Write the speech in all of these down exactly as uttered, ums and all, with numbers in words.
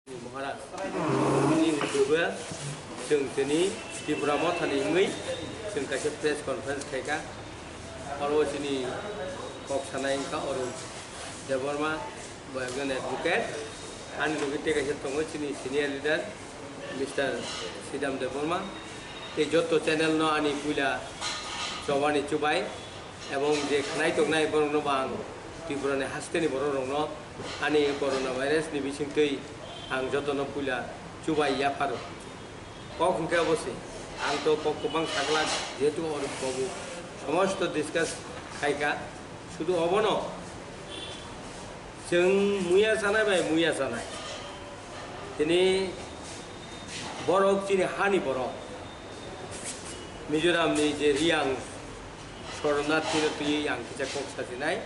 Maharaj, bini hwnkhe chwng tini Tipra Mothani wngwi chwng kaisa press conference khaikha. Oro chini kok sanai wngkha Arun Debbarma, bo ekjon advocate. Ani loge tei kaisa tongo chini senior leader Mister Sidam Debbarma. Tei joto channel no ani puila chobani chubai. Ebong je khnai tongnai borokno bo ang Tripurani hasteni borokrokno ani corona virus ni bisingtwi ang jotono puila chubai yapharo. Kok hwnkhe obo se, ang to kok kwbang saglak, jehetu oro bobo somosto discuss khaikha, sudu obono chwng muya chanai bai muya chanai. Tini borok chini hani borok. Mizoramni je Riyang Soronarthino twiwi ang kisa kok sajinai.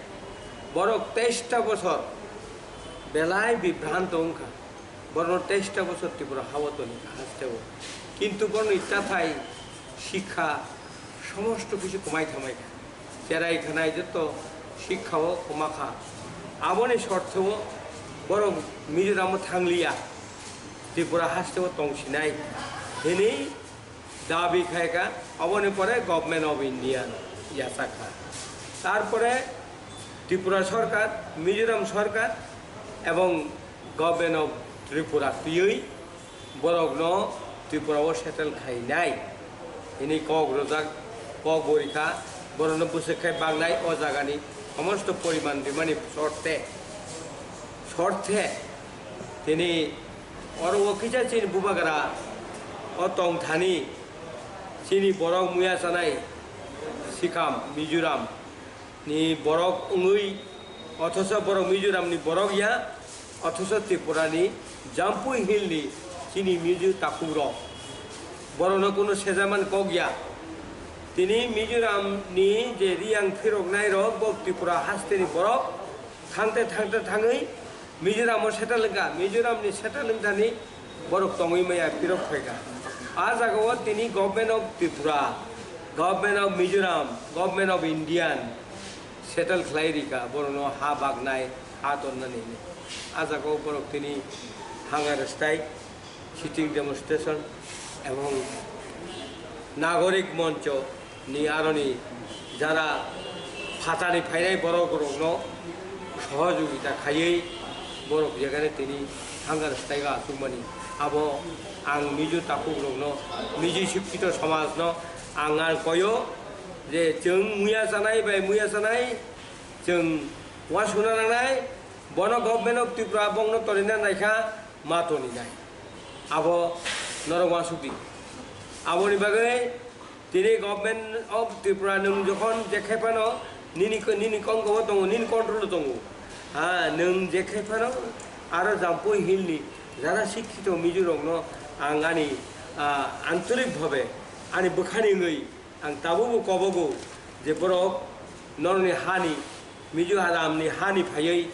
Borok teista bosor belai bibhranto wngkha. Borokno teista bosor Tripura hao tonikha hasteo. Kintu borokni chathai, sikha, somosto kisu kwmai thamai kha. Cherai khanai joto sikhao kwma kha. Aboni sortheo borok Mizoramo thangliya, Tripura hasteo tongsinai hinwi dabi khai kha, oboni pore Government of India yachak kha. Tarpore Tripura Sarkar, Mizoram Sarkar ebong Government of Tripura twiwi borokno Tripura o settle khainai hinwi kok rwjak, kok bo rikha, borokno bwswk khai baknai o jagani somosto poriman rimani sorte, sorte tini oro o kisa chini bubagra o tong thani chini borok muya chanai sikam Mizoram ni borok wngwi, othocho borok Mizoram ni borok ya, othocho Tripura ni Jampui Hill ni chini Mizo takhuk rok, borokno kunu sejaman kok ya. Tini Mizoram ni je Riyang phiroknai rok bo Tripura haste ni borok, thangte thangte thangwi Mizoram o settle wngkha, Mizoram ni settle wngthani borok tongwi maya phirok phaikha. A jaga o tini Government of Tripura, Government of Mizoram, Government of Indian settle khlai rikha borokno ha baknai, ha tonnani hinwi. A jaga o borok tini hunger strike, sitting demonstration ebong Nagorik Moncho ni aroni jara phatani phainai borok rokno sohojogita khaiwi borok jekhane tini hunger strike o achukmani, abo ang Mizo takhuk rokno, Mizo sikkhito somajno ang ang koyo je chwng muya chanai bai muya chanai chwng uansukna nangnai, bono Government of Tripura bongno torina naikha ma toninai, abo norok uansukdi. Aboni bagwi tini Government of Tripura nwng jokhon je khai phano nini, nini kongkao tongo, nini control o tongo. Ha, nwng je khai phano aro Jampui Hill ni jara sikkhito Mizo rokno ang ani, ah, antorik bhabe ani bwkhani wngwi ang tabukbo kobogo je borok norokni hani, Mizoramni hani phaiwi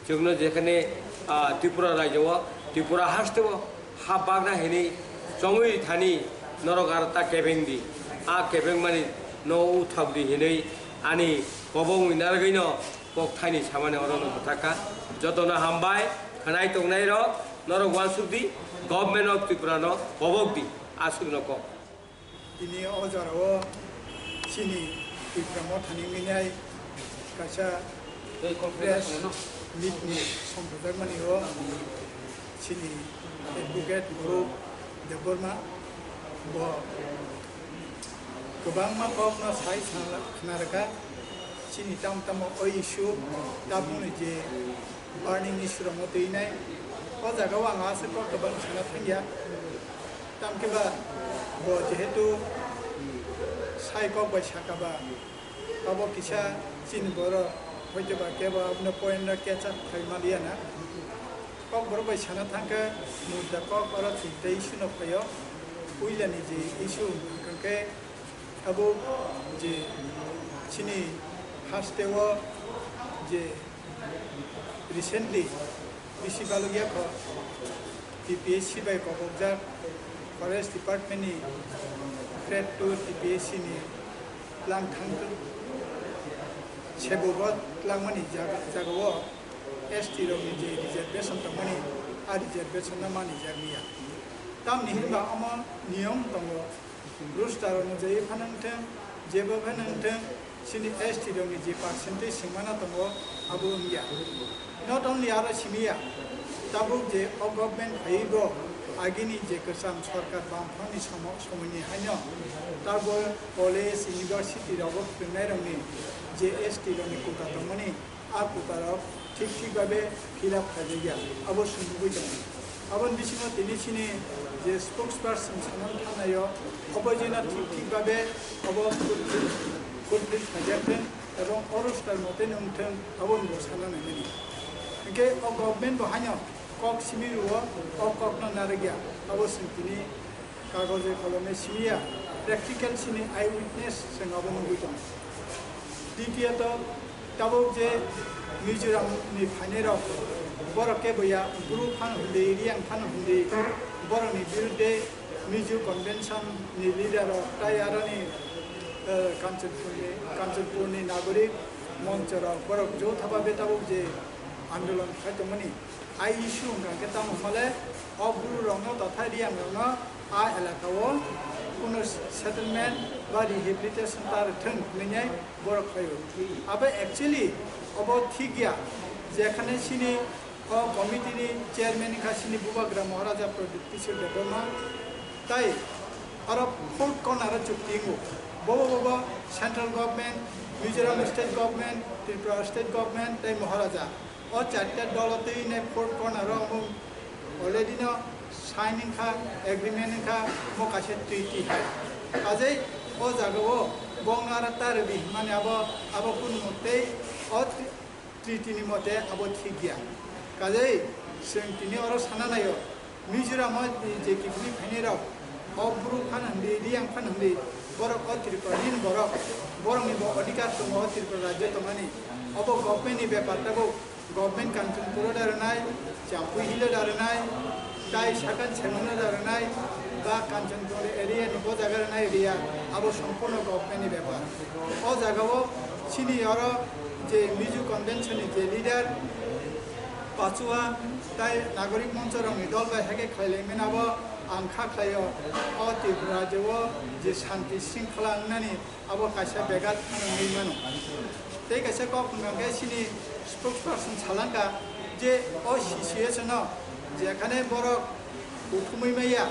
chwngno jekhane, ah, Tripura rajyo o, Tripura haste o ha bakna hinwi chongwi thani norok aro ta kebeng di. A kebengmani no uthok di hinwi ani kobong wngwi narwgwino kok thaini samani orono bwthakha. Jotono hambai, khwnai tongnai rok, norok uansuk di, Government of Tripura no kobok di, aswkno kok. Tini o jora o chini Tipra Mothani minai kaisa press meet ni somprajakmani o chini advocate Dhruv Debbarma bo kwbangma kokno sai khna rwkha. Chini tamo tamo o issue, tabukni je burning issue rokno twinai, o jaga o ang aswk kok kwbang sana thangya. Tamokhe ba bo jehetu sai kok bai saka ba, abo kisa chini borok hoito ba kebo abono point no catch up khai maliya na. Kokborok bai sana thangkhe mudda kok oro thwi tei issue no phaio. Puilani je issue hwnkhe abo je chini haste o je recently bisi balukya kho T P S C bai kobokjak Forest Department ni grade two T P S C ni tlang thang sebo bo tlangmani jaga, jaga o S T rokni je reservation tongmani, a reservation no manijak liya. Tamni hinba omo niyom tongo, roster onujai phano wngthwng, jebo phano wngthwng, chini S T rokni je percentage swngmano tongo, abo wngya. Not only aro simiya, tabuk je o government phaiwi bo agini je kwcham sorkar bamphangni somo-, somoini haino tabuk college, university rogo phwrwngnairokni je S T rokni quota tongmani, a quota rok thik thik babe fill up khaijak ya, abo chwng nugwi tongo. Aboni bisingo tini chini je spokesperson sanani thangnaio, obo jeno thik thik babe obo fulfill, fulfill khaijak thwng ebong oro star mote wngthwng, abo bo sana naimani. Hinkhe o government bo haino kok simi rwo, o kokno narwkya, abo chwng tini kagoje kolome simiya, practical chini eye witness chwng abo nugwi tongo. Ditiyot, tabuk je Mizoram ni phainai rok, borok kebo ya Bru phano hindi, Riyang phano hindi, borok ni birudde Mizo convention ni leader rok tai aroni, eh, Kanchanpur ni, Kanchanpur ni nagorik moncho rok borok jotha babe tabuk je andolon khai tongmani. A issue wngkha khe tamo hwnmale o Bru rokno totha Riyang rokno a elaka o kuno settlement ba rehabilitation ta rwthwng hwnwi borok khlaio. Abo actually obo thik ya, jekhane chini o committee ni chairman wngkha chini Bubagra Maharaja Pradyut Kishore Debbarma, tai oro four corner o chukti wngo. Bobo bobo central government, Mizoram state government, Tripura state government tai Maharaja. O charta dolo twi nai four corner o omo already no sign wngkha, agreement wngkha, omo kaisa treaty hai. Kajei o jaga o bongno aro ta rwdi hwnmani abo, abo kunu motei o treaty ni mote abo thik ya. Kajei chwng tini oro sana naio, Mizoram o je kiphilwi phainai rok, o Bru phano hindi, Riyang phano hindi, borok o Tripura ni borok, borok ni bo odhikar tongo o Tripura rajyo tongmani. Obo government ni bepar tabuk, government Kanchanpur o da rwnai, Champui Hill o da rwnai, tai Sakan Seman o da rwnai, ba Kanchanpur area ni bo jaga rwnai area, abo sompurno government ni bepar. O jaga o chini oro je Mizo convention ni je leader, Pachua tai nagorik moncho rokni dol bai haikhe khlailaimani abo ang kha khlaio. O Tripura rajyo o je shanti shringkhala wngnani abo kaisa begat wngwi mano. Tei kaisa kok hwnkha khe chini spokesperson salangkha je o situation o jekhane borok kuthumwi maya,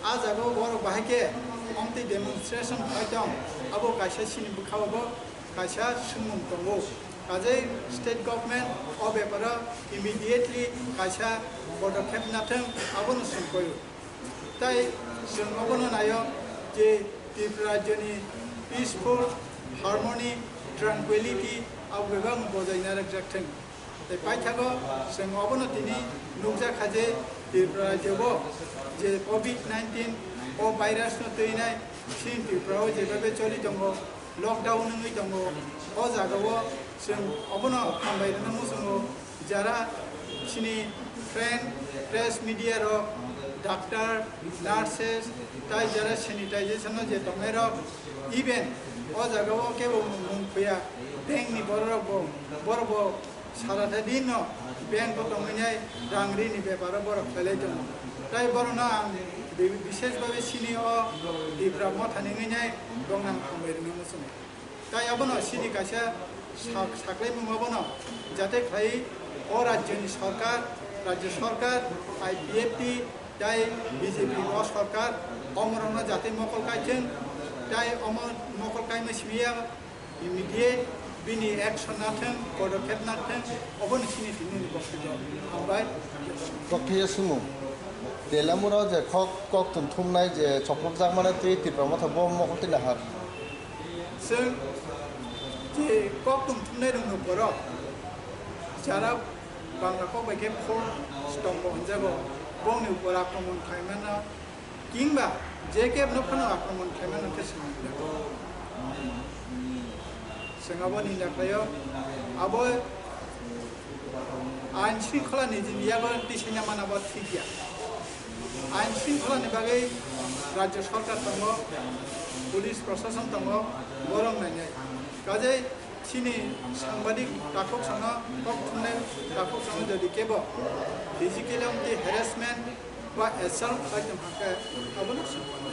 a jaga o borok bahai khe omtwi demonstration khai tong, abo kaisa chini bwkha o bo kaisa swngmung tongo. Kajei state government o beparo immediately kaisa podokhep nathwng, abono chwng koio. Tai chwng obono naio je Tripura rajyoni peaceful, harmony, tranquility abo bebak bojai narwkjak thwng. Tei paithago chwng obono tini nukjakha je Tripura rajyo o je covid nineteen o virus no twinai chini Tripura o jebabe choli tongo, lockdown wngwi tongo, o jaga o chwng obono hambai rwna muchungo, jara chini friend, press media rok, doctor, nurses, tai jara sanitization no je tongnai rok, even o jaga o kebo mung mung phuya, bank ni borok rok bo, borok bo sara tha din no bank o tongwi nai rang ri ni bepar o borok khlai tongo. Tai borok no ang bi-, bishesh bhabe chini o Tipra Motha ni wngwi nai bong nang hambai rwna muchungo. Tai abono chini kaisa sak-, saklaimung abono jate khlai o rajyoni sorkar, rajya sorkar, I P F T, tai B J P o sorkar, omorokno jate mokol kaithwng, tai omo mokol kaima simiya immediate bini action nathwng, podokhep nathwng, obono chini tini ni bokthai hambai. Bokthai sumung. Telamura je khok, kok thum thumnai je chokmok jakmana tei Tipra Motha bo mokol twi nahar. Chwng je kok tong thumnai rokno borok jara Bangla kok bai khe four stombo hwnjago, bongni upor akromon khlaimano kingba je kebo no phano akromon khlaimano khe chwng ninda khlaio. Chwng abo ninda khlaio, abo ain shringkhola ni jini yago tisaina mana bo thik ya. Ain shringkhola ni bagwi rajya sorkar tongo, police prosason tongo, borok nainai. Kajai Chini sangbadik takhuk sano, kok thumnai takhuk sano jodi kebo physically amtwi harassment ba assault khlai tong hake, abono sangbadik.